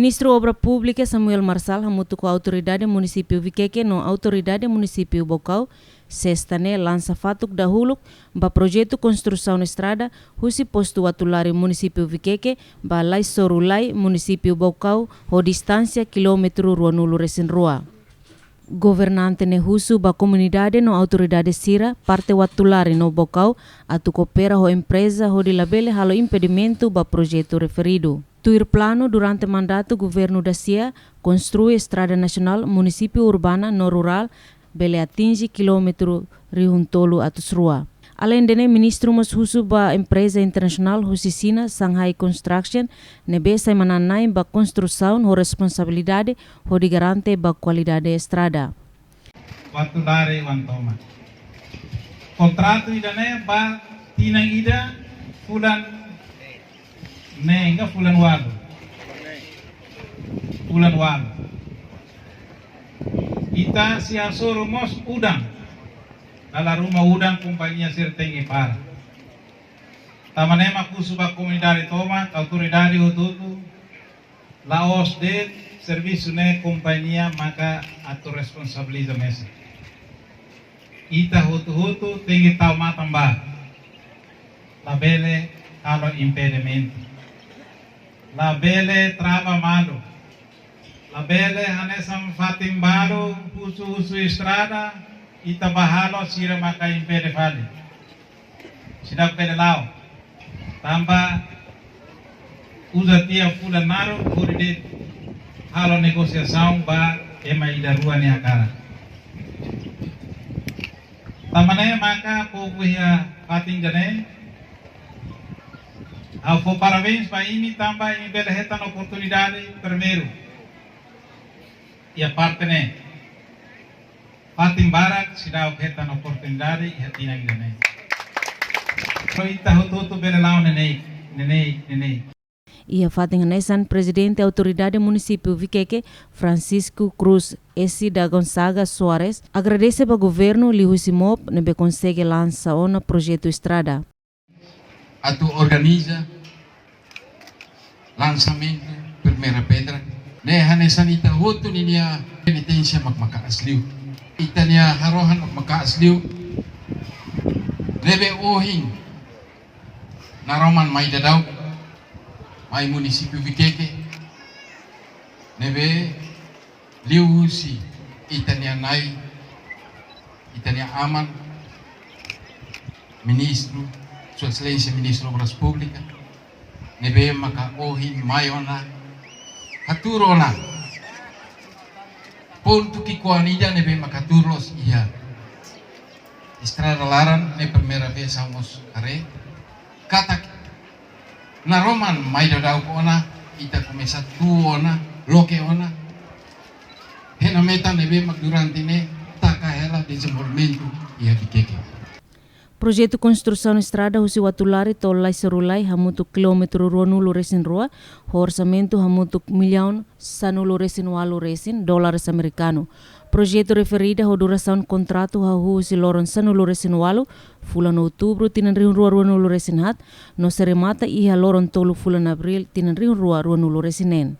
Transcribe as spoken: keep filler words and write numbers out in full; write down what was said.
Ministru Obra Públika Samuel Marçal hamutuk ho Autoridade Munisípiu Viqueque no Autoridade Munisípiu Baucau, Sesta ne'e lansa fatuk dahuluk ba projetu konstrusaun estrada husi postu Uatulari, Munisípiu Viqueque, ba Laisorulai, Munisípiu Baucau, ho distánsia kilómetru ruanulu resin rua. Governante ne'e husu ba komunidade no autoridade sira parte Uatulari no Baucau atu koopera ho empreza hodi labele halo impedimentu ba projetu referidu. Tuir planu, durante mandatu governu dasia, konstrui estrada nasionál munisípiu urbana no rurál bele atinje kilómetru rihun tolu atus rua. Aleinde ne'e, ministru mós husu ba empreza internasionál husi Xina, Shanghai Construction, ne'ebé sai manán-na'in ba konstrusaun ho responsabilidade hodi garante ba kualidade estrada. Uatulari-Oan Tomak. Kontratu ida-ne'e ba tinan ida, fulan neen ka fulan ualu. Fulan ualu. Ita sei hasoru mós udan. Dala ruma udan kompañia sira tenke para. Tanba ne'e mak husu ba komunidade tomak, autoridade hotu-hotu, la'ós de'it servisu ne'e kompañia maka atu responsabiliza mesak. Ita hotu-hotu tenke tau matan ba. Labele halo impedimentu. Labele trava malu. Labele hanesan fatin balu husu-husu estrada, ita bá halo sira maka impede fali. Seidauk bele la'o. Tanba uza tiha fulan naruk hodi de'it halo negosiasaun ba ema ida rua nia hakarak. Tanba ne'e maka povu iha fatin ida-ne'e, ha'u fó parabéns ba imi tanba imi bele hetan oportunidade primeiru iha parte ne'e. Fatin barak seidauk hetan oportunidade iha tinan ida-ne'e. Ho ita hotu-hotu bele la'o neineik, neineik, neineik. Iha fatin hanesan, Prezidente Autoridade Munisípiu Viqueque, Francisco Cruz Esi da Gonçaga Soares, agradese ba governu liuhusi MOP ne'ebé konsege lansa ona projetu estrada. Atu organiza lansamentu primeira pedra. Ne'e hanesan ita hotu ninia peniténsia mak maka'as liu. Ita-nia harohan mak maka'as liu. Ne'ebé ohin naroman mai daudaun, mai munisípiu Viqueque, ne'ebé liuhusi ita-nia nai, ita-nia aman, Ministru, Sua Exelénsia Ministru Obras Públikas, ne'ebé maka ohin mai ona, hatuur ona pontu ki'ikoan ida ne'ebé maka hatuur loos iha estrada laran ne'e primeira vez ha'u mós haree katak naroman mai daudaun ona, ita komesa tuur ona, loke ona. Hena metan ne'ebé mak durante ne'e taka hela dezenvolvimentu iha Viqueque. Projetu konstrusaun estrada husi Uatulari to'o Laisorulai hamutuk kilómetru ruanulu resin rua, ho orsamentu hamutuk millaun sanulu resin ualu resin dólares amerikanu. Projetu referida ho durasaun kontratu hahú husi loron sanulu resin ualu, fulan Outubru tinan rihun rua ruanulu resin haat, no sei remata iha loron tolu fulan Abríl tinan rihun rua ruanulu resin neen.